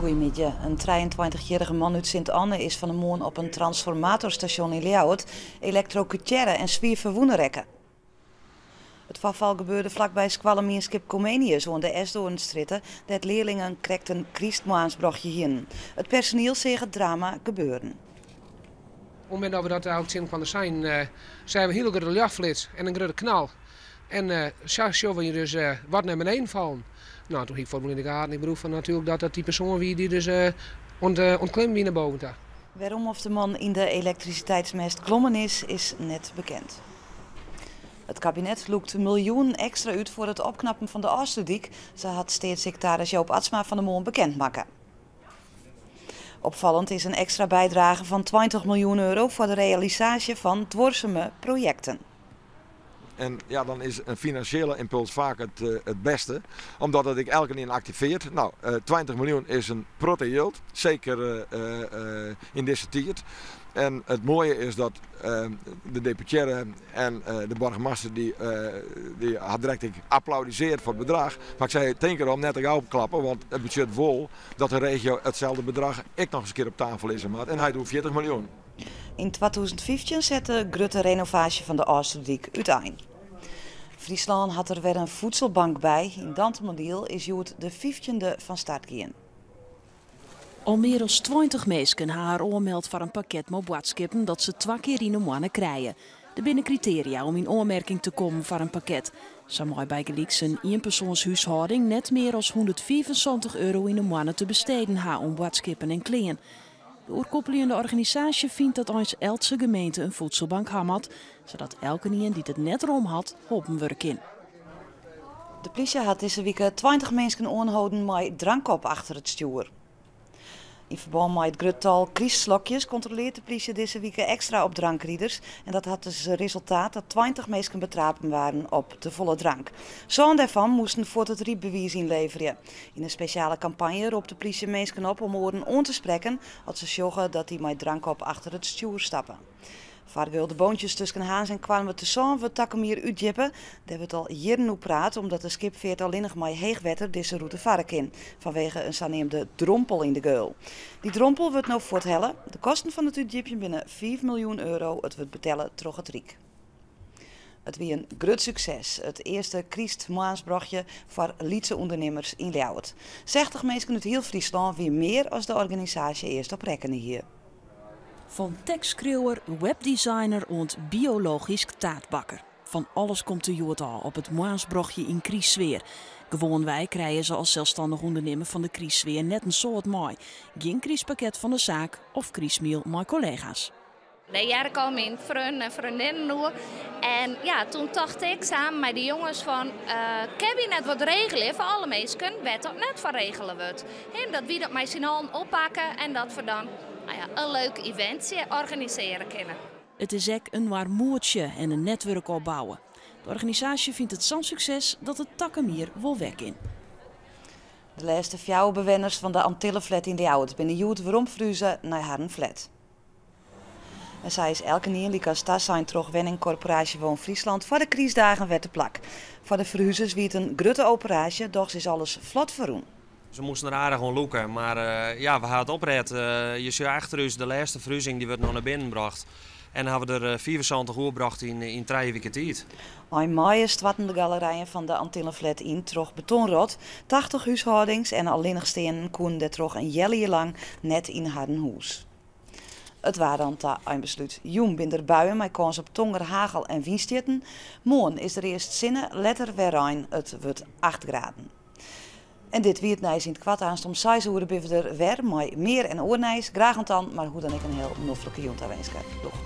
Goeiemiddei. In 23-jierrige man út Sint-Anne is fan 'e moarn op in transformatorstasjon yn Ljouwert elektrokutearre en swier ferwûne rekke. It foarfal gebeurde flakby skoallemienskip Comenius oan de Esdoornstrjitte, dêr't learlingen krekt in krystmoarnsbrochje hienen. It personiel seach it drama gebeuren. Op it momint dat we dat eigenlijk tsjin elkoar seinen, seagen we in hiele grutte ljochtflits en in grutte knal. En sa sjogge we dus wat nei beneden fallen. Nou, toen hie ik fuort yn de gaten, ik bedoel fan natuerlik dat dat dy persoan wie dy't dus oan it klimmen wie nei boven ta. Wêrom oft de man yn de elektrisiteitsmêst klommen is, is net bekend. It kabinet lûkt miljoenen ekstra út foar it opknappen fan de Ofslútdyk, sa hat steatssekretaris Joop Atsma fan 'e moarn bekend makke. Opfallend is in ekstra bydrage fan 20 miljoen euro foar de realisaasje fan duorsume projekten. En ja, dan is in finansjele ympuls faak it bêste, omdat it ek elkenien aktivearret. No, 20 miljoen is in protte jild, seker yn dizze tiid. En it moaie is dat de deputearre en de boargemaster dy hat direkt ek applaudisearre foar it bedrach. Mar ik sei, tink derom, net te gau klappe, want it betsjut wol dat de regio itselde bedrach ek noch ris in kear op tafel lizze moat. En hy docht 40 miljoen. Yn 2015 set de grutte renovaasje fan de Ofslútdyk útein. Fryslân hat der wer in voedselbank by. Yn Dantumadiel is hjoed de 15e fan start gien. Al mear as 20 minsken ha har oanmeld foar in pakket mei boadskippen dat se twa kear yn 'e moanne krije. Der binne kritearia om yn oanmerking te kommen foar in pakket. Sa mei bygelyks in ienpersoanshúshâlding net mear as 175 euro yn 'e moanne te besteden ha oan boadskippen en klean. De oerkoepeljende organisaasje fynt dat eins eltse gemeente in voedselbank ha moat, sadat elkenien dy't it net rom hat, holpen wurde kin. De plysje hat dizze wike 20 minsken oanholden mei drank op achter it stjoer. Yn ferbân mei it grut tal krystslokjes kontrolearret de plysje dizze wike ekstra op drankriders. En dat hat as resultaat dat 20 minsken betrape waarden op tefolle drank. Sân dêrfan moasten fuort it rydbewiis ynleverje. Yn in spesjale kampanje ropt de plysje minsken op om oaren oan te sprekken as se sjogge dat dy mei drank op achter it stjoer stappe. Fargeul De Boontjes tusken Harns en Koarnwertersân wurdt takom jier útdjippe. Dêr wurdt al jierren oer praat omdat de skipfeart allinnich mei heech wetter dizze rûte farre kin, fanwege in saneamde drompel yn de geul. Dy drompel wurdt no fuorthelle. De kosten fan it útdjipjen binne 5 miljoen euro. It wurdt betelle troch it Ryk. It wie in grut sukses, it earste krystmoarnsbrochje foar lytse ûndernimmers yn Ljouwert. 60 minsken út hiel Fryslân wie mear as de organisaasje earst op rekkene hie. Fan tekstskriuwer, webdesigner oant biologysk taartbakker. Fan alles komt der hjoed ôf op it moarnsbrochje yn krystsfear. Gewoanwei krije se as selsstannich ûndernimmer fan de krystsfear net in soad mei. Gjin krystpakket fan de saak of krystmiel mei kollega's. Dêr hear ik al myn freonen en freondinnen oer. En ja, toen tocht ik samen mei de jonges fan, uh, kinne wy net wat regelje foar alle minsken wêr't dat net foar regele wurdt? En dat wy dat mei syn allen oppakke en dat we dan, nou ja, in leuk eventsje organisearje kinne. It is ek inoar moetsje en in netwurk opbouwe. De organisaasje fynt it sa'n sukses dat it takom jier wol wer kin. De lêste fjouwer bewenners fan de Antillenflat yn Ljouwert binne hjoed weromferhuze nei harren flat. En sa is elkenien lykas tasein troch wenningkorporaasje WoonFriesland foar de krystdagen wer te plak. Foar de ferhuzers wie it in grutte operaasje, dochs is alles flot ferrûn. Se moasten der aardich oan lûke, mar ja, we ha it opret. Je sjogge achter ús de lêste ferhuzing, dy wurdt no nei binnen brocht. En dan ha we der 75 oerbrocht yn 3 wike tiid. Ein maaie stoarten de galerijen fan de Antillenflat yn troch betonrot. 80 húshâldings en allinnichsteanden koenen dêrtroch in healjier lang net yn harren hûs. It waar dan ta einbeslút. Jûn binne der buien mei kâns op tonger, hagel en wynstjitten. Moarn is der earst sinne, letter wer rein. It wurdt 8 graden. En dit wie it nijs yn it koart. Aanst om 6 oere binne we der wer mei mear en oar nijs. Graach oant dan, mar hoe dan ek in hiel noflike jûn tawinske. Doeg.